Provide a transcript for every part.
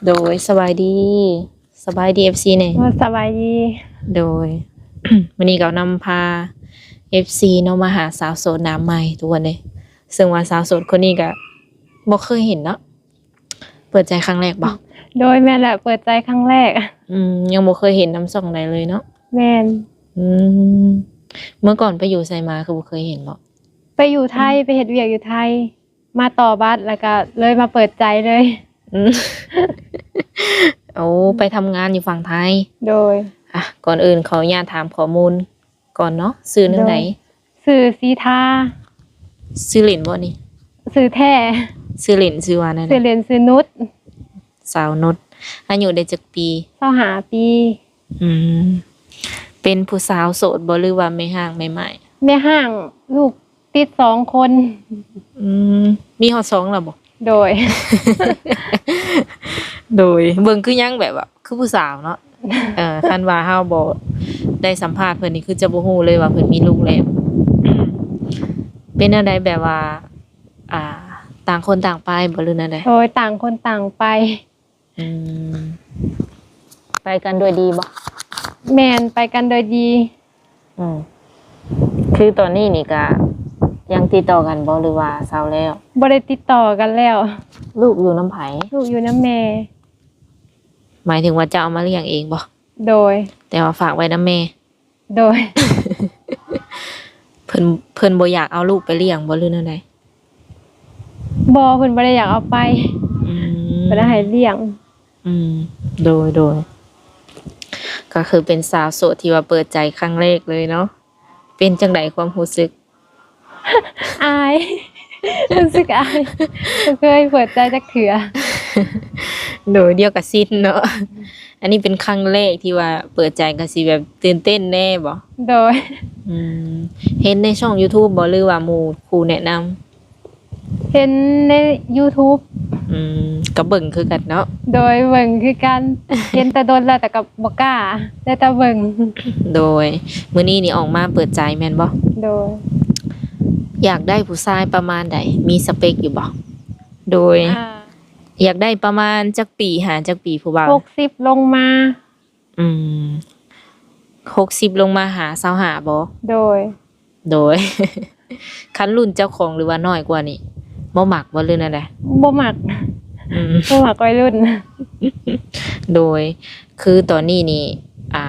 ໂດຍ ສະບາຍດີ ສະບາຍດີ ເອັຟຊີ ແດ່. ໂອ້ ສະບາຍດີ. ໂດຍ ມື້ນີ້ກໍນຳພາ ເອັຟຊີ ເນາະ ມາຫາສາວໂສດໜ້າໃໝ່ທຸກຄົນເດ້. ເຊິ່ງວ່າສາວໂສດຄົນນີ້ກໍບໍ່ເຄີຍເຫັນເນາະ. ເປີດໃຈຄັ້ງແລກບໍ່? ໂດຍ ແມ່ນແຫຼະ ເປີດໃຈຄັ້ງແລກ. ອືມ ຍັງບໍ່ເຄີຍເຫັນນຳຊ່ອງໃດເລີຍເນາະ? ແມ່ນ. ອືມ ເມື່ອກ່ອນໄປຢູ່ໃສມາ ຄືບໍ່ເຄີຍເຫັນບໍ່? ໄປຢູ່ໄທ ອືມ ໄປເຮັດວຽກຢູ່ໄທ ມາຕໍ່ບັດ ແລ້ວກໍເລີຍມາເປີດໃຈເລີຍ. ອືມ ໂອ້ ໄປທຳງານຢູ່ຝັ່ງໄທ. ໂດຍ. ອ່ະ ກ່ອນອື່ນຂໍອະນຸຍາດຖາມຂໍ້ມູນກ່ອນເນາະ ຊື່ແນວໃດ? ໂດຍ ຊື່ສີທາ. ຊື່ຫຼິ້ນບໍ່ນີ້? ຊື່ແທ້. ຊື່ຫຼິ້ນຊື່ວ່າແນວໃດ? ຊື່ຫຼິ້ນຊື່ນຸດ. ສາວນຸດ. ອາຍຸໄດ້ຈັກປີ? ຊາວຫ້າປີ. ອືມ ເປັນຜູ້ສາວໂສດບໍ່ ຫຼືວ່າແມ່ຮ້າງແມ່ໝ້າຍ? ແມ່ຮ້າງ ລູກຕິດສອງຄົນ. ອືມ ມີຮອດສອງແລ້ວບໍ່? ໂດຍ ໂດຍ ເບິ່ງຄືຍັງແບບວ່າຄືຜູ້ສາວເນາະ. ເອີ ຄັນວ່າເຮົາບໍ່ໄດ້ສຳພາດເພິ່ນນີ້ ຄືຈະບໍ່ຮູ້ເລີຍວ່າເພິ່ນມີລູກແລ້ວ. ເປັນແນວໃດ ແບບວ່າ ອ່າ ຕ່າງຄົນຕ່າງໄປບໍ່ ຫຼືແນວໃດ? ໂດຍ ຕ່າງຄົນຕ່າງໄປ. ອືມ ໄປກັນດ້ວຍດີບໍ່? ແມ່ນ ໄປກັນດ້ວຍດີ. ອືມ ຄືຕອນນີ້ນີ້ກະຍັງຕິດຕໍ່ກັນບໍ່ ຫຼືວ່າເຊົາແລ້ວ? ບໍ່ໄດ້ຕິດຕໍ່ກັນແລ້ວ. ລູກຢູ່ນຳໃຜ? ລູກຢູ່ນຳແມ່. ໝາຍເຖິງວ່າເຈົ້າເອົາມາລ້ຽງເອງບໍ່? ໂດຍ. ແຕ່ວ່າຝາກໄວ້ນຳແມ່. ໂດຍ ເພິ່ນ ເພິ່ນບໍ່ຢາກເອົາລູກໄປລ້ຽງບໍ່ ຫຼືແນວໃດ? ບໍ່ ເພິ່ນບໍ່ໄດ້ຢາກເອົາໄປ. ອືມ ເພິ່ນໃຫ້ລ້ຽງ. ອືມ ໂດຍ ໂດຍ ກໍຄືເປັນສາວໂສດທີ່ວ່າເປີດໃຈຄັ້ງແລກເລີຍເນາະ. ເປັນຈັ່ງໃດຄວາມຮູ້ສຶກ? ອາຍ ຮູ້ສຶກອາຍ ບໍ່ເຄີຍເປີດໃຈຈັກເທື່ອ. ໂດຍ ດຽວກໍຊິນເນາະ. ອັນນີ້ເປັນຄັ້ງແລກທີ່ວ່າເປີດໃຈ ກໍຊິແບບຕື່ນເຕັ້ນແດ່ບໍ່? ໂດຍ. ອືມ ເຫັນໃນຊ່ອງ YouTube ບໍ່ ຫຼືວ່າໝູ່ຄູ່ແນະນຳ? ເຫັນໃນ YouTube. ອືມ ກໍເບິ່ງຄືກັນເນາະ? ໂດຍ ເບິ່ງຄືກັນ. ເຫັນແຕ່ດົນແລ້ວ ແຕ່ກໍບໍ່ກ້າ ໄດ້ແຕ່ເບິ່ງ. ໂດຍ ມື້ນີ້ນີ້ອອກມາເປີດໃຈແມ່ນບໍ່? ໂດຍ. ຢາກໄດ້ຜູ້ຊາຍປະມານໃດ? ມີສະເປັກຢູ່ບໍ່? ໂດຍ ອ່າ ຢາກໄດ້ປະມານຈັກປີ ຫາຈັກປີຜູ້ບ່າວ? ຫົກສິບລົງມາ. ອືມ ຫົກສິບລົງມາຫາຊາວຫ້າບໍ່? ໂດຍ. ໂດຍ ຄັນລຸ້ນເຈົ້າຂອງ ຫຼືວ່ານ້ອຍກວ່ານີ້ ບໍ່ມັກບໍ່ ຫຼືແນວໃດ? ບໍ່ມັກ. ອືມ ບໍ່ມັກໄວລຸ້ນ. ໂດຍ ຄືຕອນນີ້ນີ້ ອ່າ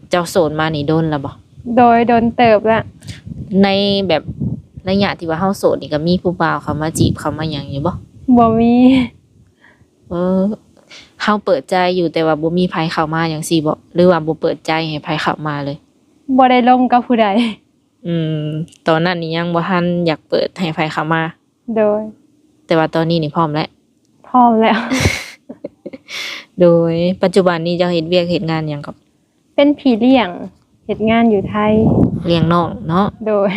ເຈົ້າໂສດມານີ້ດົນແລ້ວບໍ່? ໂດຍ ດົນເຕີບແລ້ວ. ໃນແບບໄລຍະທີ່ວ່າເຮົາໂສດນີ້ ກໍມີຜູ້ບ່າວເຂົ້າມາຈີບ ເຂົ້າມາຫຍັງຢູ່ບໍ່? ບໍ່ມີ. ເອີ ເຮົາເປີດໃຈຢູ່ ແຕ່ວ່າບໍ່ມີໃຜເຂົ້າມາຈັ່ງຊີ້ບໍ່ ຫຼືວ່າບໍ່ເປີດໃຈໃຫ້ໃຜເຂົ້າມາເລີຍ? ບໍ່ໄດ້ລົມກັບຜູ້ໃດ. ອືມ ຕອນນັ້ນນີ້ຍັງບໍ່ທັນຢາກເປີດໃຫ້ໃຜເຂົ້າມາ. ໂດຍ. ແຕ່ວ່າຕອນນີ້ນີ້ພ້ອມແລ້ວ? ພ້ອມແລ້ວ. ໂດຍ ປັດຈຸບັນນີ້ເຈົ້າເຮັດວຽກເຮັດງານຫຍັງກໍ? ເປັນພີ່ລ້ຽງ ເຮັດງານຢູ່ໄທ. ລ້ຽງນ້ອງເນາະ? ໂດຍ.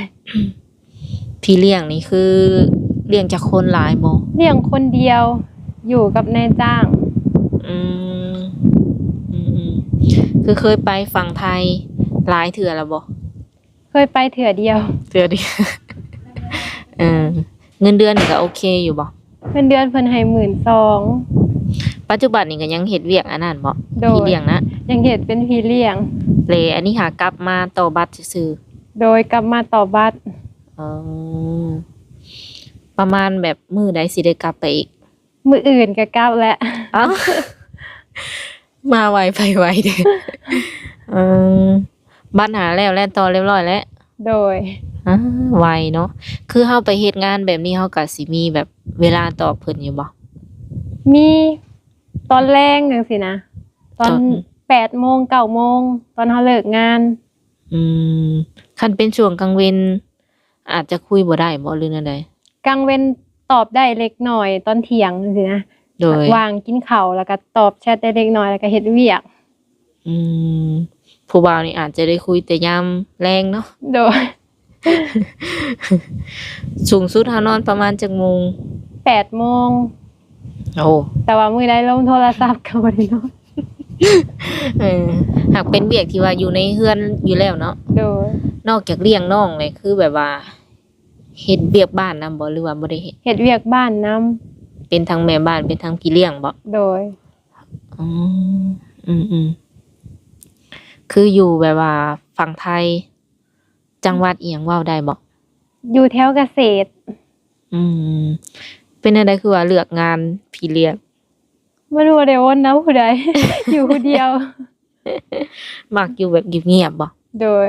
ພີ່ລ້ຽງນີ້ຄືລ້ຽງຈັກຄົນ ຫຼາຍບໍ່? ລ້ຽງຄົນດຽວ ຢູ່ກັບນາຍຈ້າງ. ອືມ ອືມໆ ຄືເຄີຍໄປຝັ່ງໄທຫຼາຍເທື່ອແລ້ວບໍ່? ເຄີຍໄປເທື່ອດຽວ. ເທື່ອດຽວ. ເອີ ເງິນເດືອນນີ້ກໍໂອເຄຢູ່ບໍ່? ເງິນເດືອນເພິ່ນໃຫ້ໝື່ນສອງ. ປັດຈຸບັນນີ້ກໍຍັງເຮັດວຽກອັນນັ້ນບໍ່? ໂດຍ. ພີ່ລ້ຽງນະ? ຍັງເຮັດເປັນພີ່ລ້ຽງ. ແລະ ອັນນີ້ຫາກັບມາຕໍ່ບັດຊື່ໆ? ໂດຍ ກັບມາຕໍ່ບັດ. ເອີ ປະມານແບບມື້ໃດຊິໄດ້ກັບໄປອີກ? ມື້ອື່ນກໍກັບແຫຼະ. ອ້າວ ມາໄວໄປໄວເດ້. ເອີ ບັດຫາແລ້ວ ແລ່ນຕໍ່ລຽບຮ້ອຍແລ້ວ. ໂດຍ. ອາ ໄວເນາະ. ຄືເຮົາໄປເຮັດງານແບບນີ້ ເຮົາກໍຊິມີແບບເວລາຕອບເພິ່ນຢູ່ບໍ່? ມີ ຕອນແລງຈັ່ງຊີ້ນະ ຕອນ ຕອນ ແປດໂມງ ເກົ້າໂມງ ຕອນເຮົາເລີກງານ. ອືມ ຄັນເປັນຊ່ວງກາງເວັນ ອາດຈະຄຸຍບໍ່ໄດ້ບໍ່ ຫຼືແນວໃດ? ກາງເວັນຕອບໄດ້ເລັກນ້ອຍຕອນທ່ຽງຈັ່ງຊີ້ນະ. ໂດຍ. ວ່າງກິນເຂົ້າແລ້ວກໍຕອບແຊັດໄດ້ເລັກນ້ອຍ ແລ້ວກໍເຮັດວຽກ. ອືມ ຜູ້ບ່າວນີ້ອາດຈະໄດ້ຄຸຍແຕ່ຍາມແລງເນາະ. ໂດຍ. ສູງສຸດເຮົານອນປະມານຈັກໂມງ? ແປດໂມງ. ໂອ້ ແຕ່ວ່າມື້ໃດລົມໂທລະສັບກໍບໍ່ໄດ້ນອນ. ເອີ ຫາກເປັນວຽກທີ່ວ່າຢູ່ໃນເຮືອນຢູ່ແລ້ວເນາະ. ໂດຍ. ນອກຈາກລ້ຽງນ້ອງແລ້ວ ຄືແບບວ່າເຮັດວຽກບ້ານນຳບໍ່ ຫຼືວ່າບໍ່ໄດ້ເຮັດ? ເຮັດວຽກບ້ານນຳ. ເປັນທັງແມ່ບ້ານ ເປັນທັງພີ່ລ້ຽງບໍ່? ໂດຍ. ອືມ ອືມໆ ຄືຢູ່ແບບວ່າຝັ່ງໄທ ຈັງຫວັດອີ່ຫຍັງ ເວົ້າໄດ້ບໍ່? ຢູ່ແຖວກະເສດ. ອືມ ເປັນແນວໃດຄືວ່າເລືອກງານພີລຽດ? ມັນບໍ່ໄດ້ໂອນນຳຜູ້ໃດ ຢູ່ຜູ້ດຽວ. ມັກຢູ່ແບບງຽບໆບໍ່? ໂດຍ.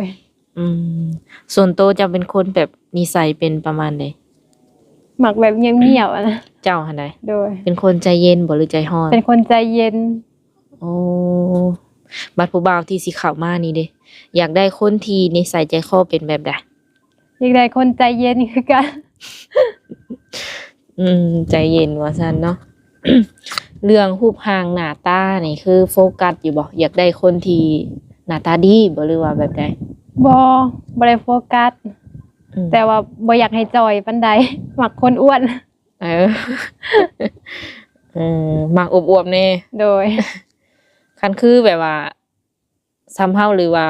ອືມ ສ່ວນໂຕເຈົ້າເປັນຄົນແບບນິໄສເປັນປະມານໃດ? ມັກແບບງຽບໆ ອະນະ. ເຈົ້າຫັ້ນໃດ? ໂດຍ. ເປັນຄົນໃຈເຢັນບໍ່ ຫຼືໃຈຮ້ອນ? ເປັນຄົນໃຈເຢັນ. ໂອ້ ບັດຜູ້ບ່າວທີ່ຊິເຂົ້າມານີ້ເດ ຢາກໄດ້ຄົນທີ່ນິໄສໃຈຄໍເປັນແບບໃດ? ຢາກໄດ້ຄົນໃຈເຢັນຄືກັນ. ອືມ ໃຈເຢັນວ່າຊັ້ນເນາະ. ເລື່ອງຮູບຮ່າງໜ້າຕານີ້ ຄືໂຟກັສຢູ່ບໍ່? ຢາກໄດ້ຄົນທີ່ໜ້າຕາດີບໍ່ ຫຼືວ່າແບບໃດ? ບໍ່ ບໍ່ໄດ້ໂຟກັສ. ອືມ ແຕ່ວ່າບໍ່ຢາກໃຫ້ຈ່ອຍປານໃດ ມັກຄົນອ້ວນ. ເອີ ເອີ ມັກອວບໆແດ່. ໂດຍ. ຄັນຄືແບບວ່າສ່ຳເຮົາ ຫຼືວ່າ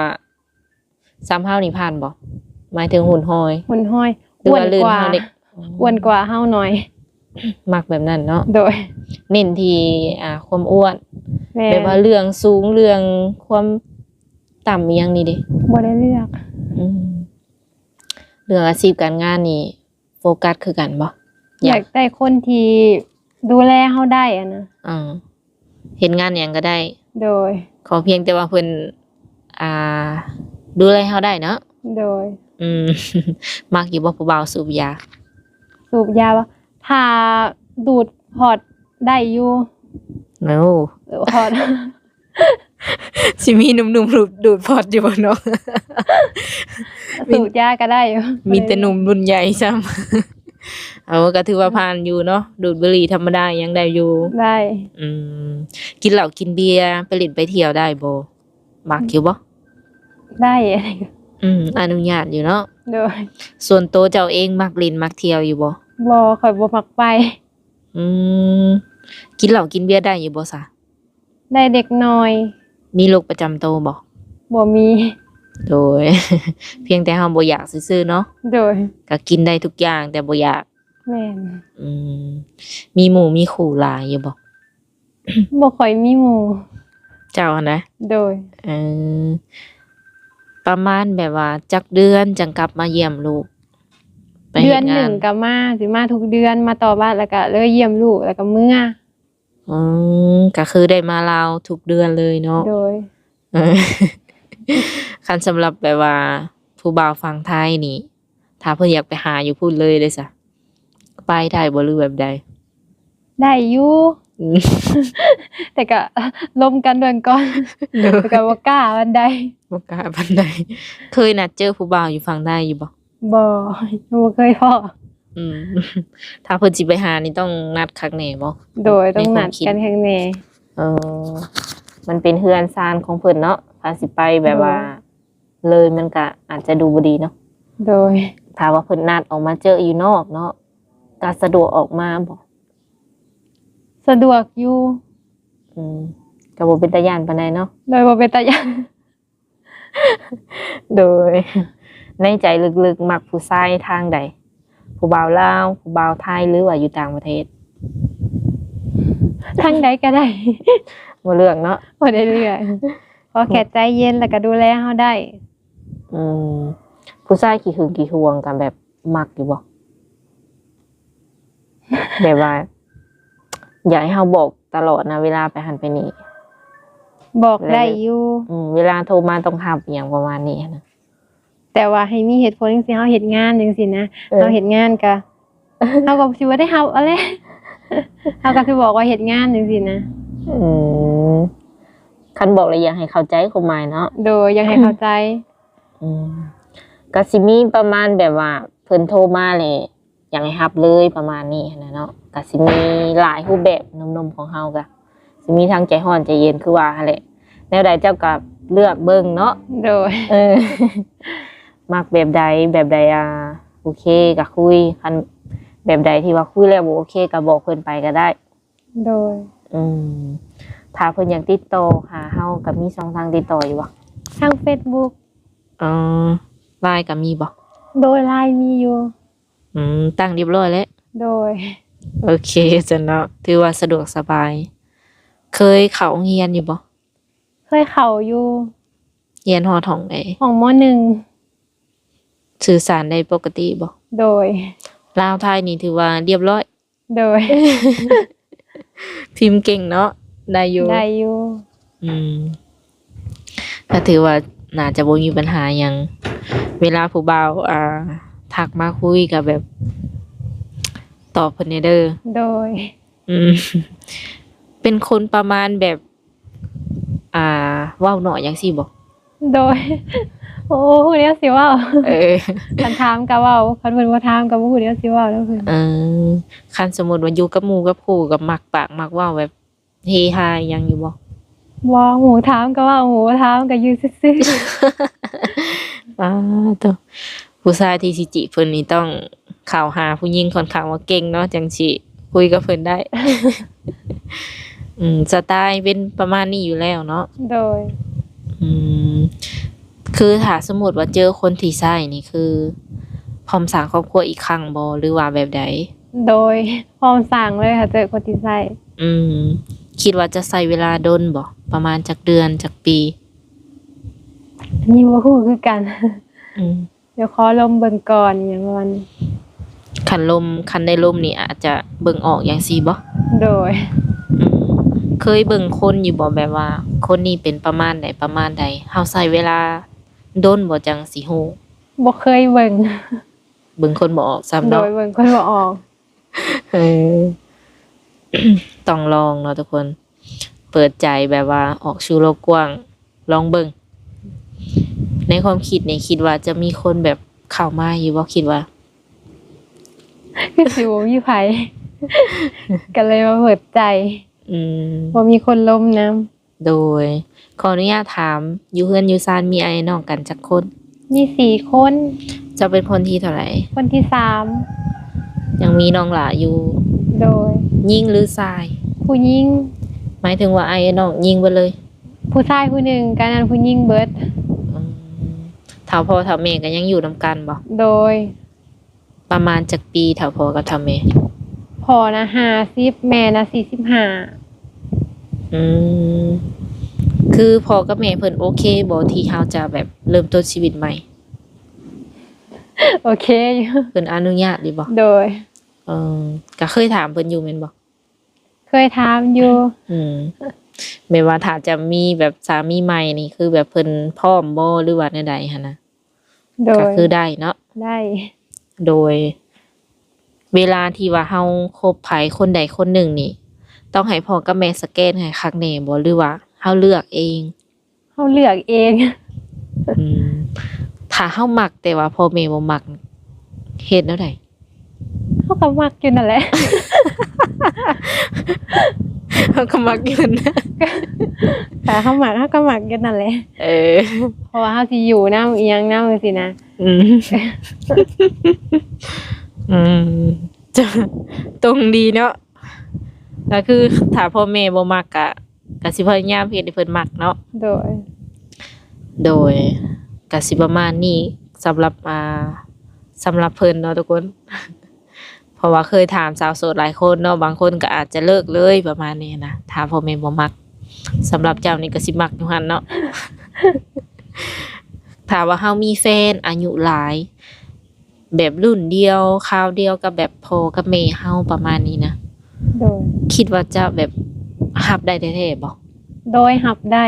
ສ່ຳເຮົານີ້ຜ່ານບໍ່? ໝາຍເຖິງຫຸ່ນຫອຍ. ຫຸ່ນຫອຍ ອ້ວນກວ່າ ອ້ວນກວ່າເຮົາເດັກ. ອ້ວນກວ່າເຮົາໜ້ອຍ. ມັກແບບນັ້ນເນາະ. ໂດຍ. ເນັ້ນທີ່ ອ່າ ຄວາມອ້ວນ. ແມ່ນ. ແບບວ່າເລື່ອງສູງ ເລື່ອງຄວາມຕ່ຳອີ່ຫຍັງນີ້ເດ? ບໍ່ໄດ້ເລືອກ. ອືມ ເລື່ອງອາຊີບການງານນີ້ ໂຟກັສຄືກັນບໍ່? ຢາກ ຢາກໄດ້ຄົນທີ່ດູແລເຮົາໄດ້ຫັ້ນນະ. ເອີ ເຮັດງານຫຍັງກໍໄດ້. ໂດຍ. ຂໍພຽງແຕ່ວ່າເພິ່ນ ອ່າ ດູແລເຮົາໄດ້ເນາະ. ໂດຍ. ອືມ ມັກຢູ່ບໍ່ຜູ້ບ່າວສູບຢາ? ສູບຢາບໍ່? ຖ້າດູດພອດໄດ້ຢູ່. ໂອ້ ພອດ. ຊິມີໜຸ່ມໆ ດູດ ດູດພອດຢູ່ບໍ່ເນາະ? ສູບຢາກໍໄດ້ຢູ່. ມີແຕ່ໜຸ່ມລຸ້ນໃຫຍ່ຊ້ຳ. ເອົາ ກໍຖືວ່າຜ່ານຢູ່ເນາະ ດູດບຸຫຼີ່ທຳມະດາຍັງໄດ້ຢູ່. ໄດ້. ອືມ ກິນເຫຼົ້າກິນເບຍ ໄປຫຼິ້ນໄປທ່ຽວໄດ້ບໍ່? ມັກຢູ່ບໍ່? ໄດ້. ອືມ ອະນຸຍາດຢູ່ເນາະ. ໂດຍ. ສ່ວນໂຕເຈົ້າເອງມັກຫຼິ້ນມັກທ່ຽວຢູ່ບໍ່? ບໍ່ ຂ້ອຍບໍ່ມັກໄປ. ອືມ ກິນເຫຼົ້າກິນເບຍໄດ້ຢູ່ບໍ່ສະ? ໄດ້ເລັກນ້ອຍ. ມີໂລກປະຈຳໂຕບໍ່? ບໍ່ມີ. ໂດຍ. ພຽງແຕ່ເຮົາບໍ່ຢາກຊື່ໆເນາະ. ໂດຍ. ກໍກິນໄດ້ທຸກຢ່າງແຕ່ບໍ່ຢາກ. ແມ່ນ. ອືມ ມີໝູ່ມີຄູ່ຫຼາຍຢູ່ບໍ່? ບໍ່ຄ່ອຍມີໝູ່. ເຈົ້າຫັ້ນນະ? ໂດຍ. ເອີ ປະມານແບບວ່າຈັກເດືອນຈັ່ງກັບມາຢ້ຽມລູກ? ໄປເຮັດງານ. ເດືອນໜຶ່ງກໍມາ ຊິມາທຸກເດືອນ ມາຕໍ່ບ້ານ ແລ້ວກໍເລີຍຢ້ຽມລູກ ແລ້ວກໍເມືອ. ອືມ ກໍຄືໄດ້ມາລາວທຸກເດືອນເລີຍເນາະ. ໂດຍ. ເອີ ຄັນສຳລັບແບບວ່າຜູ້ບ່າວຝັ່ງໄທນີ້ ຖ້າເພິ່ນຢາກໄປຫາຢູ່ພຸ້ນເລີຍເດ້ຊະ ໄປໄດ້ບໍ່ ຫຼືແບບໃດ? ໄດ້ຢູ່. ອືມ ແຕ່ກໍລົມກັນເບິ່ງກ່ອນ. ໂດຍ. ແຕ່ກໍບໍ່ກ້າປານໃດ. ບໍ່ກ້າປານໃດ. ເຄີຍນັດເຈີຜູ້ບ່າວຢູ່ຝັ່ງໄທຢູ່ບໍ່? ບໍ່ ບໍ່ເຄີຍພໍ້. ອືມ ຖ້າເພິ່ນຊິໄປຫານີ້ຕ້ອງນັດຄັກແນ່ບໍ່? ໂດຍ ຕ້ອງນັດກັນຄັກແນ່. ເອີ ມັນເປັນເຮືອນຊານຂອງເພິ່ນເນາະ ຖ້າຊິໄປແບບວ່າ ໂດຍ ເລີຍມັນກະອາດຈະດູບໍ່ດີເນາະ. ໂດຍ. ຖ້າວ່າເພິ່ນນັດອອກມາເຈີຢູ່ນອກເນາະ ກະສະດວກອອກມາບໍ່? ສະດວກຢູ່. ອືມ ກະບໍ່ເປັນຕາຢ້ານປານໃດເນາະ. ໂດຍ ບໍ່ເປັນຕາຢ້ານ. ໂດຍ. ໃນໃຈເລິກໆ ມັກຜູ້ຊາຍທາງໃດ? ຜູ້ບ່າວລາວ, ຜູ້ບ່າວໄທ ຫຼືວ່າຢູ່ຕ່າງປະເທດ? ທາງໃດກໍໄດ້. ບໍ່ເລືອກເນາະ? ບໍ່ໄດ້ເລືອກ. ຂໍແຄ່ໃຈເຢັນ ແລ້ວກໍດູແລເຮົາໄດ້. ອືມ. ຜູ້ຊາຍຂີ້ຫຶງຂີ້ຫວງກໍແບບມັກຢູ່ບໍ່? ແບບວ່າ ຢາກໃຫ້ເຮົາບອກຕະຫຼອດນະ ເວລາໄປຫັ້ນໄປນີ້. ບອກໄດ້ຢູ່. ອືມ ເວລາໂທມາຕ້ອງຮັບ ອີ່ຫຍັງປະມານນີ້ຫັ້ນນະ. ແຕ່ວ່າໃຫ້ມີເຫດຜົນຈັ່ງຊີ້ ເຮົາເຮັດງານຈັ່ງຊີ້ນະ. ເອີ ເຮົາເຮັດງານກະ ເຮົາກໍຊິບໍ່ໄດ້ຮັບເອົາແຫຼະ. ເຮົາກໍຊິບອກວ່າເຮັດງານຈັ່ງຊີ້ນະ. ອືມ ຄັນບອກແລ້ວຢາກໃຫ້ເຂົ້າໃຈຄວາມໝາຍເນາະ. ໂດຍ ຢາກໃຫ້ເຂົ້າໃຈ. ອືມ ກໍຊິມີປະມານແບບວ່າເພິ່ນໂທມາແລ້ວ ຢາກໃຫ້ຮັບເລີຍປະມານນີ້ຫັ້ນນະເນາະ. ກະຊິມີຫຼາຍຮູບແບບ ໜຸ່ມໆຂອງເຮົາກະຊິມີທັງໃຈຮ້ອນໃຈເຢັນຄືວ່າຫັ້ນແຫຼະ. ແນວໃດເຈົ້າກະເລືອກເບິ່ງເນາະ. ໂດຍ. ເອີ ມັກແບບໃດ ແບບໃດ ອ່າ ໂອເຄກະຄຸຍ. ຄັນແບບໃດທີ່ວ່າຄຸຍແລ້ວບໍ່ໂອເຄກະບອກເພິ່ນໄປກະໄດ້. ໂດຍ. ອືມ ຖ້າເພິ່ນຢາກຕິດຕໍ່ຫາເຮົາກະມີຊ່ອງທາງຕິດຕໍ່ຢູ່ບໍ່? ທາງເຟສບຸກ. ອໍ ລາຍກະມີບໍ່? ໂດຍ ລາຍມີຢູ່. ອືມ ຕັ້ງຮຽບຮ້ອຍແລ້ວ. ໂດຍ. ໂອເຄຊັ້ນເນາະ ຖືວ່າສະດວກສະບາຍ. ເຄີຍເຂົ້າໂຮງຮຽນຢູ່ບໍ່? ເຄີຍເຂົ້າຢູ່. ຮຽນຮອດຫ້ອງໃດ? ຫ້ອງ ມ.ໜຶ່ງ. ສື່ສານໄດ້ປົກກະຕິບໍ່? ໂດຍ. ລາວໄທນີ້ຖືວ່າລຽບຮ້ອຍ? ໂດຍ. ພິມເກັ່ງເນາະ? ໄດ້ຢູ່. ໄດ້ຢູ່. ອືມ ກໍຖືວ່າໜ້າຈະບໍ່ມີບັນຫາຫຍັງ. ເວລາຜູ້ບ່າວ ອ່າ ທັກມາຄຸຍກໍແບບຕອບເພິ່ນແດ່ເດີ. ໂດຍ. ອືມ ເປັນຄົນປະມານແບບ ອ່າ ເວົ້າໜ້ອຍຈັ່ງຊີ້ບໍ່? ໂດຍ. ໂອ້ ບໍ່ຮູ້ແນວຊິເວົ້າ. ເອີ ຄັນຖາມກໍເວົ້າ ຄັນເພິ່ນບໍ່ຖາມກໍບໍ່ຮູ້ແນວຊິເວົ້ານຳເພິ່ນ. ເອີ ຄັນສົມມຸດວ່າຢູ່ກັບໝູ່ກັບຄູ່ ກໍມັກປາກມັກເວົ້າ ແບບເຮຮາຫຍັງຢູ່ບໍ່? ບໍ່. ໝູ່ຖາມກໍເວົ້າ ໝູ່ບໍ່ຖາມກໍຢູ່ຊື່ໆ. ປາໂທ້ ຜູ້ຊາຍທີ່ຊິຈີບເພິ່ນນີ້ຕ້ອງເຂົ້າຫາຜູ້ຍິງຂ້ອນຂ້າງວ່າເກັ່ງເນາະ ຈັ່ງຊິຄຸຍກັບເພິ່ນໄດ້. ອືມ ສະໄຕເປັນປະມານນີ້ຢູ່ແລ້ວເນາະ. ໂດຍ. ອືມ ຄືຖ້າສົມມຸດວ່າເຈີຄົນທີ່ໃຊ້ນີ້ ຄືພ້ອມສ້າງຄອບຄົວອີກຄັ້ງບໍ່ ຫຼືວ່າແບບໃດ? ໂດຍ ພ້ອມສ້າງເລີຍ ຖ້າເຈີຄົນທີ່ໃຊ້. ອືມ ຄິດວ່າຈະໃຊ້ເວລາດົນບໍ່? ປະມານຈັກເດືອນ ຈັກປີ? ອັນນີ້ບໍ່ຮູ້ຄືກັນ. ອືມ ດຽວຂໍລົມເບິ່ງກ່ອນ ອີຫຍັງປະມານນີ້. ຄັນລົມ ຄັນໄດ້ລົມນີ້ອາດຈະເບິ່ງອອກຫຍັງຊີ້ບໍ່? ໂດຍ. ອືມ ເຄີຍເບິ່ງຄົນຢູ່ບໍ່ ແບບວ່າຄົນນີ້ເປັນປະມານໃດ ປະມານໃດ? ເຮົາໃຊ້ເວລາດົນບໍ່ ຈັ່ງຊິຮູ້? ບໍ່ເຄີຍເບິ່ງ. ເບິ່ງຄົນບໍ່ອອກຊ້ຳເນາະ. ໂດຍ ເບິ່ງຄົນບໍ່ອອກ. ເອີ ຕ້ອງລອງເນາະທຸກຄົນ ເປີດໃຈແບບວ່າອອກສູ່ໂລກກວ້າງ ລອງເບິ່ງ. ໃນຄວາມຄິດນີ້ ຄິດວ່າຈະມີຄົນແບບເຂົ້າມາຢູ່ບໍ່? ຄິດວ່າ ຄືຊິບໍ່ມີໃຜ ກໍເລີຍມາເປີດໃຈ. ອືມ ບໍ່ມີຄົນລົມນຳ. ໂດຍ. ຂໍອະນຸຍາດຖາມ ຢູ່ເຮືອນຢູ່ຊານມີອ້າຍນ້ອງກັນຈັກຄົນ? ມີສີ່ຄົນ. ເຈົ້າເປັນຄົນທີເທົ່າໃດ? ຄົນທີສາມ. ຍັງມີນ້ອງຫຼ້າຢູ່. ໂດຍ. ຍິງຫຼືຊາຍ? ຜູ້ຍິງ. ໝາຍເຖິງວ່າອ້າຍນ້ອງຍິງເບິດເລີຍ? ຜູ້ຊາຍຜູ້ໜຶ່ງ ກະນັ້ນຜູ້ຍິງເບິດ. ອືມ ເຖົ້າພໍ່ເຖົ້າແມ່ກໍຍັງຢູ່ນຳກັນບໍ່? ໂດຍ. ປະມານຈັກປີເຖົ້າພໍ່ກັບເຖົ້າແມ່? ພໍ່ນະຫ້າສິບ ແມ່ນະສີ່ສິບຫ້າ. ອືມ ຄືພໍ່ກັບແມ່ເພິ່ນໂອເຄບໍ່ ທີ່ເຮົາຈະແບບເລີ່ມຕົ້ນຊີວິດໃໝ່? ໂອເຄຢູ່. ເພິ່ນອະນຸຍາດຢູ່ບໍ່? ໂດຍ. ເອີ ກໍເຄີຍຖາມເພິ່ນຢູ່ແມ່ນບໍ່? ເຄີຍຖາມຢູ່. ອືມ ແມ່ນວ່າຖ້າຈະມີແບບສາມີໃໝ່ນີ້ ຄືແບບເພິ່ນພ້ອມບໍ່ ຫຼືວ່າແນວໃດຫັ້ນນະ? ໂດຍ. ກໍຄືໄດ້ເນາະ? ໄດ້. ໂດຍ. ເວລາທີ່ວ່າເຮົາຄົບໃຜຄົນໃດຄົນໜຶ່ງນີ້ ຕ້ອງໃຫ້ພໍ່ກັບແມ່ສະແກນໃຫ້ຄັກແນ່ບໍ່ ຫຼືວ່າເຮົາເລືອກເອງ? ເຮົາເລືອກເອງ. ອືມ ຖ້າເຮົາມັກ ແຕ່ວ່າພໍ່ແມ່ບໍ່ມັກ ເຮັດແນວໃດ? ເຮົາກໍມັກຢູ່ນັ້ນແຫຼະ. ເຮົາກໍມັກຢູ່ນັ້ນນະ. ຖ້າເຮົາມັກ ເຮົາກໍມັກຢູ່ນັ້ນແຫຼະ. ເອີ ເພາະວ່າເຮົາຊິຢູ່ນຳ ອີ່ຫຍັງນຳ ຈັ່ງຊີ້ນະ. ອືມ ອືມ ຕົງດີເນາະ. ກໍຄືຖ້າພໍ່ແມ່ບໍ່ມັກ ກະ ກະຊິພະຍາຍາມເຮັດໃຫ້ເພິ່ນມັກເນາະ. ໂດຍ. ໂດຍ. ກະຊິປະມານນີ້ ສຳລັບ ອ່າ ສຳລັບເພິ່ນເນາະທຸກຄົນ. ເພາະວ່າເຄີຍຖາມສາວໂສດຫຼາຍຄົນເນາະ, ບາງຄົນກໍອາດຈະເລີກເລີຍປະມານນີ້ນະ ຖ້າພໍ່ແມ່ບໍ່ມັກ. ສຳລັບເຈົ້ານີ້ກໍຊິມັກຢູ່ຫັ້ນເນາະ. ຖ້າວ່າເຮົາມີແຟນອາຍຸຫຼາຍ ແບບລຸ້ນດຽວ ຄາວດຽວກັບແບບພໍ່ກັບແມ່ເຮົາປະມານນີ້ນະ. ໂດຍ. ຄິດວ່າຈະແບບຮັບໄດ້ແທ້ໆບໍ່? ໂດຍ ຮັບໄດ້.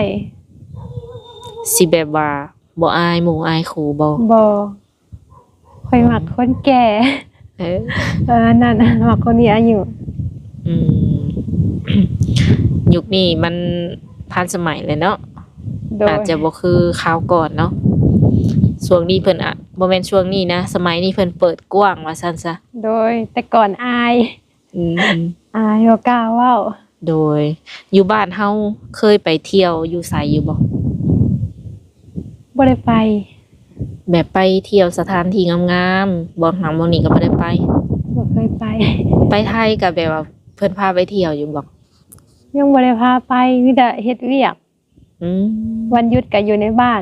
ຊິແບບວ່າບໍ່ອາຍໝູ່ອາຍຄູ່ບໍ່? ບໍ່. ຂ້ອຍມັກຄົນແກ່. ເອີ ປະມານນັ້ນ ມັກຄົນມີອາຍຸ. ອືມ ຍຸກນີ້ມັນທັນສະໄໝແລ້ວເນາະ. ໂດຍ. ອາດຈະບໍ່ຄືຄາວກ່ອນເນາະ. ຊ່ວງນີ້ເພິ່ນ ອະ ບໍ່ແມ່ນຊ່ວງນີ້ນະ ສະໄໝນີ້ເພິ່ນເປີດກວ້າງວ່າຊັ້ນຊະ. ໂດຍ. ແຕ່ກ່ອນອາຍ. ອືມ ອາຍ ບໍ່ກ້າເວົ້າ. ໂດຍ. ຢູ່ບ້ານເຮົາເຄີຍໄປທ່ຽວຢູ່ໃສຢູ່ບໍ່? ບໍ່ໄດ້ໄປ. ແບບໄປທ່ຽວສະຖານທີ່ງາມໆ ບ່ອນນັ້ນບ່ອນນີ້ກໍບໍ່ໄດ້ໄປ? ບໍ່ເຄີຍໄປ. ໄປໄທກໍແບບວ່າເພິ່ນພາໄປທ່ຽວຢູ່ບໍ່? ຍັງບໍ່ໄດ້ພາໄປ ມີແຕ່ເຮັດວຽກ. ອືມ ວັນຢຸດກໍຢູ່ໃນບ້ານ.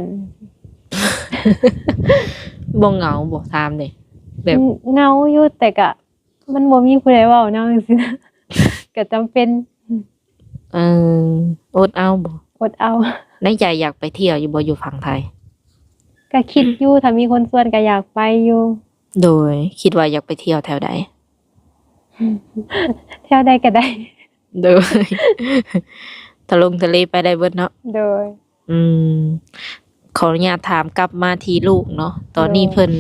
ບໍ່ເຫງົາບໍ່? ຖາມແດ່. ແບບ ເຫງົາຢູ່ ແຕ່ກະ ມັນບໍ່ມີຜູ້ໃດເວົ້ານຳ ຈັ່ງຊີ້ນະ ກໍຈຳເປັນ. ເອີ ອົດເອົາບໍ່? ອົດເອົາ. ໃນໃຈຢາກໄປທ່ຽວຢູ່ບໍ່ ຢູ່ຝັ່ງໄທ? ກະຄິດຢູ່ ຖ້າມີຄົນຊວນກະຢາກໄປຢູ່. ໂດຍ ຄິດວ່າຢາກໄປທ່ຽວແຖວໃດ? ແຖວໃດກະໄດ້. ໂດຍ ທະລົງທະເລໄປໄດ້ເບິດເນາະ. ໂດຍ. ອືມ ຂໍອະນຸຍາດຖາມກັບມາທີ່ລູກເນາະ ຕອນນີ້ ໂດຍ ເພິ່ນ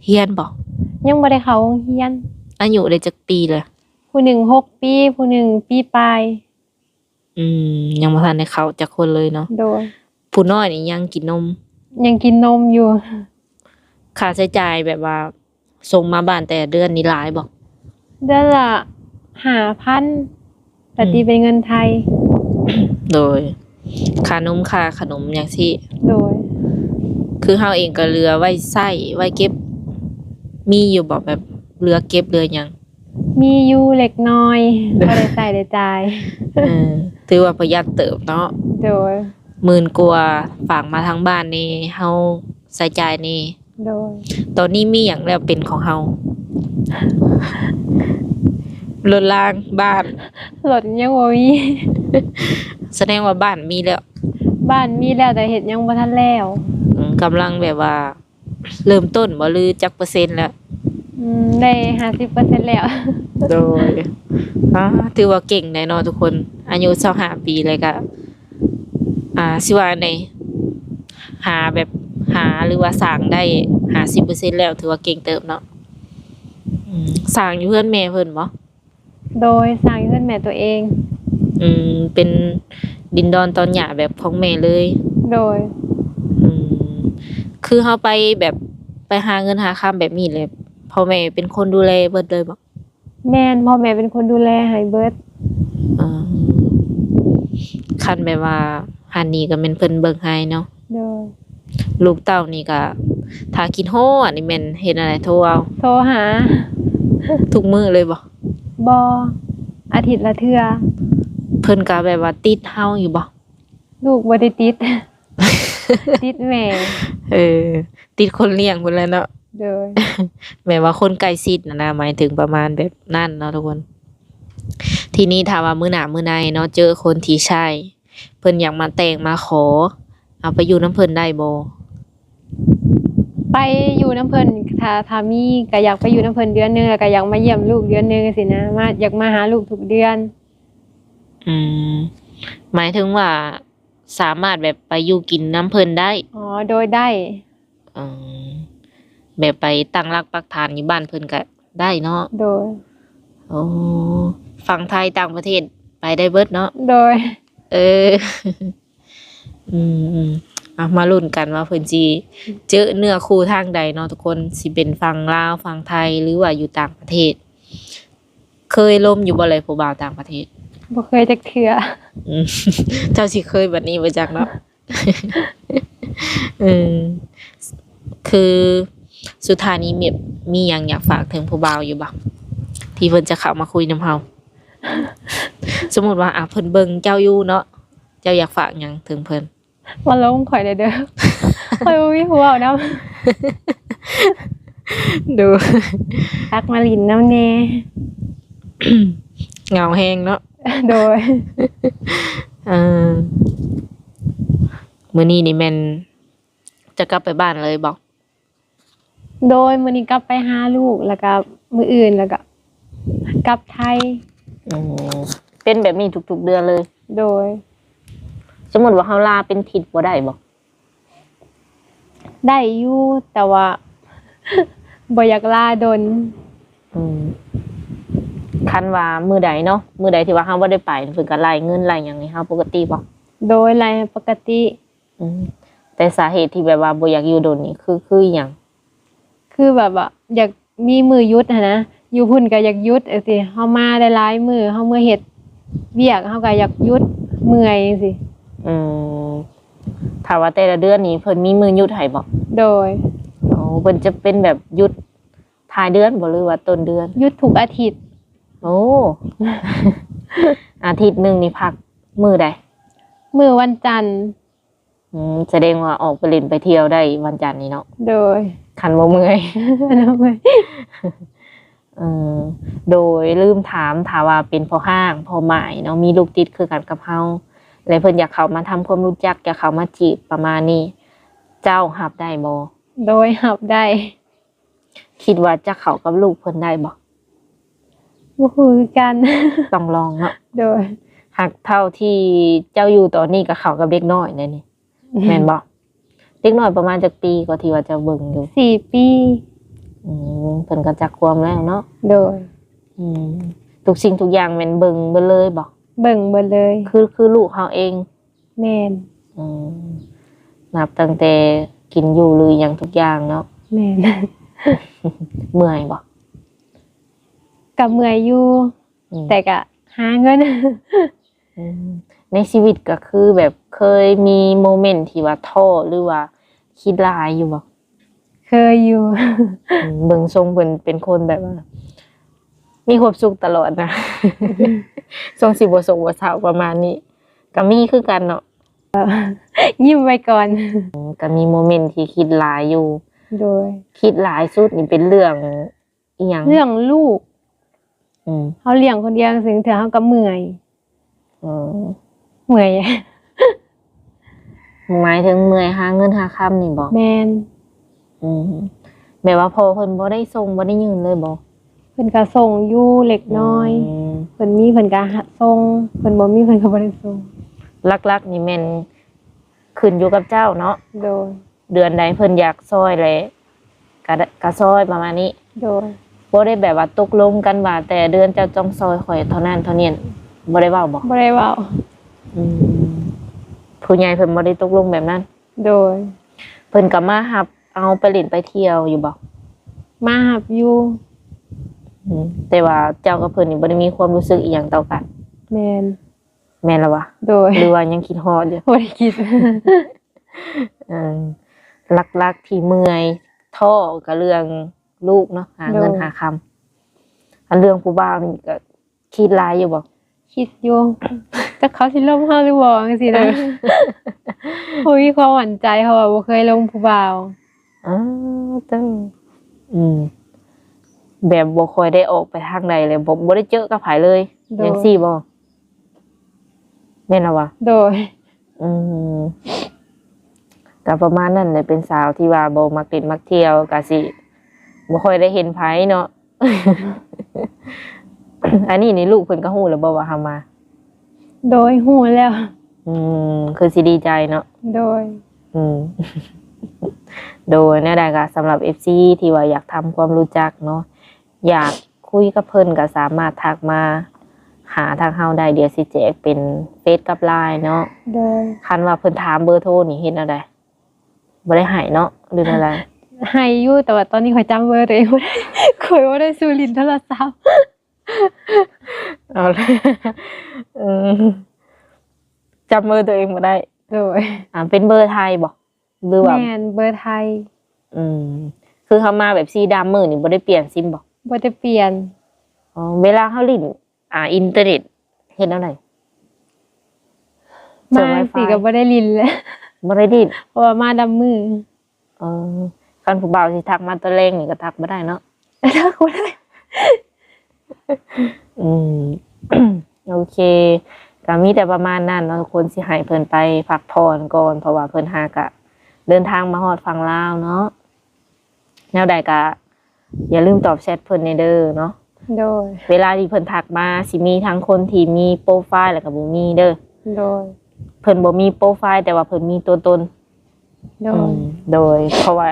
ຮຽນບໍ່? ຍັງບໍ່ໄດ້ເຂົ້າໂຮງຮຽນ. ອາຍຸໄດ້ຈັກປີລະ? ຜູ້ໜຶ່ງຫົກປີ ຜູ້ໜຶ່ງປີປາຍ. ອືມ ຍັງບໍ່ທັນໄດ້ເຂົ້າຈັກຄົນເລີຍເນາະ. ໂດຍ. ຜູ້ນ້ອຍນີ້ຍັງກິນນົມ? ຍັງກິນນົມຢູ່. ຄ່າໃຊ້ຈ່າຍແບບວ່າ ສົ່ງມາບ້ານແຕ່ລະເດືອນນີ້ຫຼາຍບໍ່? ເດືອນລະຫ້າພັນ ຖ້າ ອືມ ຕີເປັນເງິນໄທ. ໂດຍ ຄ່ານົມຄ່າຂະໜົມຫຍັງຊີ້. ໂດຍ. ຄືເຮົາເອງກໍເຫຼືອໄວ້ໃຊ້ໄວ້ເກັບ ມີຢູ່ບໍ່ ແບບເຫຼືອເກັບເຫຼືອຫຍັງ? ມີຢູ່ເລັກນ້ອຍ ໂດຍ ພໍໄດ້ໃຊ້ໄດ້ຈ່າຍ. ເອີ ຖືວ່າປະຢັດເຕີບເນາະ. ໂດຍ. ໝື່ນກວ່າ ຝາກມາທາງບ້ານນີ້ ເຮົາໃຊ້ຈ່າຍນີ້. ໂດຍ. ຕອນນີ້ມີຫຍັງແລ້ວເປັນຂອງເຮົາ? ລົດລາງ ບ້ານ. ລົດຍັງບໍ່ມີ. ສະແດງວ່າບ້ານມີແລ້ວ. ບ້ານມີແລ້ວ ແຕ່ເຮັດຍັງບໍ່ທັນແລ້ວ. ອືມ ກຳລັງແບບວ່າເລີ່ມຕົ້ນບໍ່ ຫຼືຈັກເປີເຊັນແລ້ວ? ອືມ ໄດ້ຫ້າສິບເປີເຊັນແລ້ວ. ໂດຍ. ອາ ຖືວ່າເກັ່ງໄດ໋ເນາະທຸກຄົນ ອາຍຸຊາວຫ້າປີ ແລ້ວກະ ອ່າ ຊິວ່າໃດ ຫາແບບ ຫາ ຫຼືວ່າສ້າງໄດ້ຫ້າສິບເປີເຊັນແລ້ວ ຖືວ່າເກັ່ງເຕີບເນາະ. ອືມ ສ້າງຢູ່ເຮືອນແມ່ເພິ່ນບໍ່? ໂດຍ ສ້າງຢູ່ເຮືອນແມ່ຕົວເອງ. ອືມ ເປັນດິນດອນຕອນຫຍ້າແບບຂອງແມ່ເລີຍ. ໂດຍ. ອືມ ຄືເຮົາໄປແບບ ໄປຫາເງິນຫາຄຳແບບນີ້ແຫຼະ ພໍ່ແມ່ເປັນຄົນດູແລເບິດເລີຍບໍ່? ແມ່ນ ພໍ່ແມ່ເປັນຄົນດູແລໃຫ້ເບິດ. ເອີ ຄັນແບບວ່າຫັ້ນນີ້ກໍແມ່ນເພິ່ນເບິ່ງໃຫ້ເນາະ. ໂດຍ. ລູກເຕົ້ານີ້ກໍຖ້າຄິດຮອດນີ້ແມ່ນເຮັດແນວໃດ ໂທເອົາ? ໂທຫາ. ທຸກມື້ເລີຍບໍ່? ບໍ່ ອາທິດລະເທື່ອ. ເພິ່ນກໍແບບວ່າຕິດເຮົາຢູ່ບໍ່? ລູກບໍ່ໄດ້ຕິດ ຕິດແມ່. ເອີ ຕິດຄົນລ້ຽງພຸ້ນແຫຼະເນາະ. ໂດຍ. ແບບວ່າຄົນໃກ້ຊິດຫັ້ນນະ ໝາຍເຖິງປະມານແບບນັ້ນເນາະທຸກຄົນ. ທີນີ້ຖ້າວ່າມື້ໜ້າມື້ໃນເນາະ ເຈີຄົນທີ່ໃຊ່ ເພິ່ນຢາກມາແຕ່ງມາຂໍ ເອົາໄປຢູ່ນຳເພິ່ນໄດ້ບໍ່? ໄປຢູ່ນຳເພິ່ນ ຖ້າ ຖ້າມີກໍຢາກໄປຢູ່ນຳເພິ່ນເດືອນໜຶ່ງ ແລ້ວກໍຢາກມາຢ້ຽມລູກເດືອນໜຶ່ງຊີ້ນະ ມາ ຢາກມາຫາລູກທຸກເດືອນ. ອືມ ໝາຍເຖິງວ່າ ສາມາດແບບໄປຢູ່ກິນນຳເພິ່ນໄດ້? ອໍ ໂດຍ ໄດ້. ອືມ ແບບໄປຕັ້ງຫຼັກປັກຖານຢູ່ບ້ານເພິ່ນກະໄດ້ເນາະ? ໂດຍ. ໂອ້ ຝັ່ງໄທຕ່າງປະເທດໄປໄດ້ເບິດເນາະ? ໂດຍ. ເອີ ອືມໆ ເອົາ ມາລຸ້ນກັນວ່າເພິ່ນຊິເຈີເນື້ອຄູ່ທາງໃດເນາະທຸກຄົນ ຊິເປັນຝັ່ງລາວ ຝັ່ງໄທ ຫຼືວ່າຢູ່ຕ່າງປະເທດ. ເຄີຍລົມຢູ່ບໍ່ເລີຍຜູ້ບ່າວຕ່າງປະເທດ? ບໍ່ເຄີຍຈັກເທື່ອ. ອືມ ເຈົ້າຊິເຄີຍບັດນີ້ບໍ່ຈັກເນາະ. ເອີ ຄືສຸດທ້າຍນີ້ມີ ມີຫຍັງຢາກຝາກເຖິງຜູ້ບ່າວຢູ່ບໍ່ ທີ່ເພິ່ນຈະເຂົ້າມາຄຸຍນຳເຮົາ? ສົມມຸດວ່າ ອາ ເພິ່ນເບິ່ງເຈົ້າຢູ່ເນາະ ເຈົ້າຢາກຝາກຫຍັງເຖິງເພິ່ນ? ມາລົມຂ້ອຍແດ່ເດີ ຂ້ອຍບໍ່ມີຜູ້ເວົ້ານຳ. ໂດຍ. ທັກມາຫຼິ້ນນຳແດ່. ເຫງົາແຮງເນາະ. ໂດຍ. ເອີ ມື້ນີ້ນີ້ແມ່ນຈະກັບໄປບ້ານເລີຍບໍ່? ໂດຍ ມື້ນີ້ກັບໄປຫາລູກ ແລ້ວກະມື້ອື່ນ ແລ້ວກະກັບໄທ. ອືມ ເປັນແບບນີ້ທຸກໆເດືອນເລີຍ? ໂດຍ. ສົມມຸດວ່າເຮົາລາເປັນທິດບໍ່ໄດ້ບໍ່? ໄດ້ຢູ່ ແຕ່ວ່າບໍ່ຢາກລາດົນ. ອືມ ຄັນວ່າມື້ໃດເນາະ ມື້ໃດທີ່ວ່າເຮົາບໍ່ໄດ້ໄປ ເພິ່ນກໍໄລ່ເງິນໄລ່ຫຍັງໃຫ້ເຮົາປົກກະຕິບໍ່? ໂດຍ ໄລ່ໃຫ້ປົກກະຕິ. ອືມ ແຕ່ສາເຫດທີ່ແບບວ່າບໍ່ຢາກຢູ່ດົນນີ້ ຄື ຄືອີ່ຫຍັງ? ຄືແບບວ່າຢາກມີມື້ຢຸດຫັ້ນນະ ຢູ່ພຸ້ນກໍຢາກຢຸດຈັ່ງຊີ້ ເຮົາມາໄດ້ຫຼາຍມື້ ເຮົາເມືອເຮັດວຽກ ເຮົາກໍຢາກຢຸດ ເມື່ອຍຈັ່ງຊີ້. ອືມ ຖ້າວ່າແຕ່ລະເດືອນນີ້ເພິ່ນມີມື້ຢຸດໃຫ້ບໍ່? ໂດຍ. ໂອ້ ເພິ່ນຈະເປັນແບບຢຸດທ້າຍເດືອນບໍ່ ຫຼືວ່າຕົ້ນເດືອນ? ຢຸດທຸກອາທິດ. ໂອ້ ອາທິດໜຶ່ງນີ້ພັກມື້ໃດ? ມື້ວັນຈັນ. ອືມ ສະແດງວ່າອອກໄປເລ່ນໄປທ່ຽວໄດ້ວັນຈັນນີ້ເນາະ? ໂດຍ. ຄັນບໍ່ເມື່ອຍ ຄັນບໍ່ເມື່ອຍ. ເອີ ໂດຍລືມຖາມ ຖ້າວ່າເປັນພໍ່ຮ້າງ ພໍ່ໝ້າຍເນາະ ມີລູກຕິດຄືກັນກັບເຮົາ ແລະ ເພິ່ນຢາກເຂົ້າມາທຳຄວາມຮູ້ຈັກ ຢາກເຂົ້າມາຈີບປະມານນີ້ ເຈົ້າຮັບໄດ້ບໍ່? ໂດຍ ຮັບໄດ້. ຄິດວ່າຈະເຂົ້າກັບລູກເພິ່ນໄດ້ບໍ່? ບໍ່ຮູ້ຄືກັນ. ຕ້ອງລອງເນາະ. ໂດຍ. ຫາກເທົ່າທີ່ເຈົ້າຢູ່ຕອນນີ້ກໍເຂົ້າກັບເດັກນ້ອຍແລ້ວນີ້ ແມ່ນບໍ່? ເດັກນ້ອຍປະມານຈັກປີກໍທີ່ວ່າເຈົ້າເບິ່ງຢູ່? ສີ່ປີ. ອືມ ເພິ່ນກໍຈັກຄວາມແລ້ວເນາະ. ໂດຍ. ອືມ ທຸກສິ່ງທຸກຢ່າງແມ່ນເບິ່ງເບິດເລີຍບໍ່? ເບິ່ງເບິດເລີຍ. ຄື ຄືລູກເຮົາເອງ? ແມ່ນ. ອືມ ນັບຕັ້ງແຕ່ກິນຢູ່ ຫຼື ຫຍັງທຸກຢ່າງເນາະ. ແມ່ນ. ເມື່ອຍບໍ່? ກໍເມື່ອຍຢູ່. ອືມ ແຕ່ກະຫາເງິນ. ອືມ ໃນຊີວິດກໍຄືແບບເຄີຍມີໂມເມັນທີ່ວ່າທໍ້ ຫຼືວ່າຄິດຫຼາຍຢູ່ບໍ່? ເຄີຍຢູ່. ອືມ ເບິ່ງຊົງເພິ່ນເປັນຄົນແບບວ່າມີຄວາມສຸກຕະຫຼອດນະ ຊົງຊິບໍ່ໂສກບໍ່ເສົ້າປະມານນີ້ ກໍມີຄືກັນເນາະ. ຍິ້ມໄວ້ກ່ອນ. ອືມ ກໍມີໂມເມັນທີ່ຄິດຫຼາຍຢູ່. ໂດຍ. ຄິດຫຼາຍສຸດນີ້ເປັນເລື່ອງ ອີ່ຫຍັງ? ເລື່ອງລູກ. ອືມ ເຮົາລ້ຽງຄົນດຽວ ບາງເທື່ອເຮົາກໍເມື່ອຍ. ເອີ ເມື່ອຍ. ໝາຍເຖິງເມື່ອຍຫາເງິນຫາຄຳນີ້ບໍ? ແມ່ນ. ອືມ ແບບວ່າພໍ່ເພິ່ນບໍ່ໄດ້ສົ່ງ ບໍ່ໄດ້ຍື່ນເລີຍບໍ? ເພິ່ນກໍສົ່ງຢູ່ເລັກນ້ອຍ. ອືມ ເພິ່ນມີເພິ່ນກໍສົ່ງ ເພິ່ນບໍ່ມີເພິ່ນກໍບໍ່ໄດ້ສົ່ງ. ຫຼັກໆນີ້ແມ່ນຂຶ້ນຢູ່ກັບເຈົ້າເນາະ? ໂດຍ. ເດືອນໃດເພິ່ນຢາກຊ່ອຍແຫຼະ ກະ ກະຊ່ອຍປະມານນີ້. ໂດຍ. ບໍ່ໄດ້ແບບວ່າຕົກລົງກັນວ່າແຕ່ເດືອນເຈົ້າຕ້ອງຊ່ອຍຂ້ອຍເທົ່ານັ້ນເທົ່ານີ້ ບໍ່ໄດ້ເວົ້າບໍ? ບໍ່ໄດ້ເວົ້າ. ອືມ ຜູ້ໃຫຍ່ເພິ່ນບໍ່ໄດ້ຕົກລົງແບບນັ້ນ. ໂດຍ. ເພິ່ນກໍມາຮັບເອົາໄປຫຼິ້ນໄປທ່ຽວຢູ່ບໍ? ມາຮັບຢູ່. ອືມ ແຕ່ວ່າເຈົ້າກັບເພິ່ນນີ້ບໍ່ໄດ້ມີຄວາມຮູ້ສຶກອີ່ຫຍັງຕໍ່ກັນ? ແມ່ນ. ແມ່ນລະວະ? ໂດຍ. ຫຼືວ່າຍັງຄິດຮອດຢູ່? ບໍ່ໄດ້ຄິດ. ເອີ ຫຼັກໆທີ່ເມື່ອຍທໍ້ກໍເລື່ອງລູກເນາະ ຫາເງິນ ໂດຍ ຫາຄຳ. ອັນເລື່ອງຜູ້ບ່າວນີ້ກໍຄິດຫຼາຍຢູ່ບໍ່? ຄິດຢູ່. ຈັກເຂົາຊິລົມເຮົາຫຼືບໍ່ ຈັ່ງຊີ້ນະ. ເອີ ບໍ່ມີຄວາມໝັ້ນໃຈ ເພາະວ່າບໍ່ເຄີຍລົມຜູ້ບ່າວ. ອໍ ເຈົ້າ ອືມ ແບບບໍ່ຄ່ອຍໄດ້ອອກໄປທາງໃດເລີຍ ບໍ່ ບໍ່ໄດ້ເຈີກັບໃຜເລີຍ. ໂດຍ. ຈັ່ງຊີ້ບໍ່? ແມ່ນລະວະ? ໂດຍ. ອືມ ກໍປະມານນັ້ນແຫຼະ ເປັນສາວທີ່ວ່າບໍ່ມັກຫຼິ້ນມັກທ່ຽວ ກໍຊິບໍ່ຄ່ອຍໄດ້ເຫັນໃຜເນາະ. ອັນນີ້ນີ້ລູກເພິ່ນກໍຮູ້ແລ້ວບໍ່ວ່າເຮົາມາ? ໂດຍ ຮູ້ແລ້ວ. ອືມ ຄືຊິດີໃຈເນາະ. ໂດຍ. ອືມ ໂດຍ ແນວໃດກໍສຳລັບເອັຟຊີທີ່ວ່າຢາກທຳຄວາມຮູ້ຈັກເນາະ ຢາກຄຸຍກັບເພິ່ນກໍສາມາດທັກມາຫາທາງເຮົາໄດ້ ດຽວຊິແຈກເປັນເຟສກັບລາຍເນາະ. ໂດຍ. ຄັນວ່າເພິ່ນຖາມເບີໂທນີ້ເຮັດແນວໃດ? ບໍ່ໄດ້ໃຫ້ເນາະ ຫຼືແນວໃດ? ໃຫ້ຢູ່ ແຕ່ວ່າຕອນນີ້ຂ້ອຍຈຳເບີຕົວເອງບໍ່ໄດ້ ຂ້ອຍບໍ່ໄດ້ສູ້ຫຼິ້ນໂທລະສັບ. ເອົາລະ ເອີ ຈຳເບີຕົວເອງບໍ່ໄດ້. ໂດຍ. ອ່າ ເປັນເບີໄທບໍ? ຫຼືວ່າ ແມ່ນ ເບີໄທ. ອືມ ຄືເຮົາມາແບບສີ່ດາມມື້ນີ້ບໍ່ໄດ້ປ່ຽນຊິມບໍ? ບໍ່ໄດ້ປ່ຽນ. ອໍ ເວລາເຮົາຫຼິ້ນ ອ່າ ອິນເຕີເນັດເຮັດແນວໃດ? ມາຈັ່ງຊີ້ກໍບໍ່ໄດ້ຫຼິ້ນແລ້ວ. ບໍ່ໄດ້ຫຼິ້ນ ເພາະວ່າມາດຳມື້. ເອີ ຄັນຜູ້ບ່າວຊິທັກມາຕອນແລງນີ້ກໍທັກບໍ່ໄດ້ເນາະ. ທັກບໍ່ໄດ້. ອືມ ໂອເຄ ກໍມີແຕ່ປະມານນັ້ນເນາະ ຄວນຊິໃຫ້ເພິ່ນໄປພັກຜ່ອນກ່ອນ ເພາະວ່າເພິ່ນຫາກະເດີນທາງມາຮອດຝັ່ງລາວເນາະ. ແນວໃດກະຢ່າລືມຕອບແຊັດເພິ່ນແດ່ເດີເນາະ. ໂດຍ. ເວລາທີ່ເພິ່ນທັກມາ ຊິມີທັງຄົນທີ່ມີໂປຣໄຟລ໌ ແລ້ວກໍບໍ່ມີເດີ. ໂດຍ. ເພິ່ນບໍ່ມີໂປຣໄຟລ໌ ແຕ່ວ່າເພິ່ນມີຕົວຕົນ. ໂດຍ. ອືມ ໂດຍ ເພາະວ່າ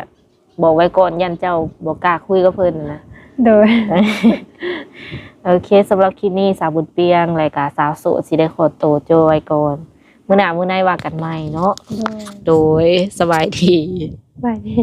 ບອກໄວ້ກ່ອນ ຢ້ານເຈົ້າບໍ່ກ້າຄຸຍກັບເພິ່ນນະ. ໂດຍ. ໂອເຄ ສຳລັບຄລິບນີ້ ສາວບຸນປ່ຽງ ແລະກະສາວໂສດ ຊິໄດ້ຂໍໂຕຈົບໄວ້ກ່ອນ. ມື້ໜ້າມື້ໃນວ່າກັນໃໝ່ເນາະ. ໂດຍ. ໂດຍ ສະບາຍດີ. ສະບາຍດີ.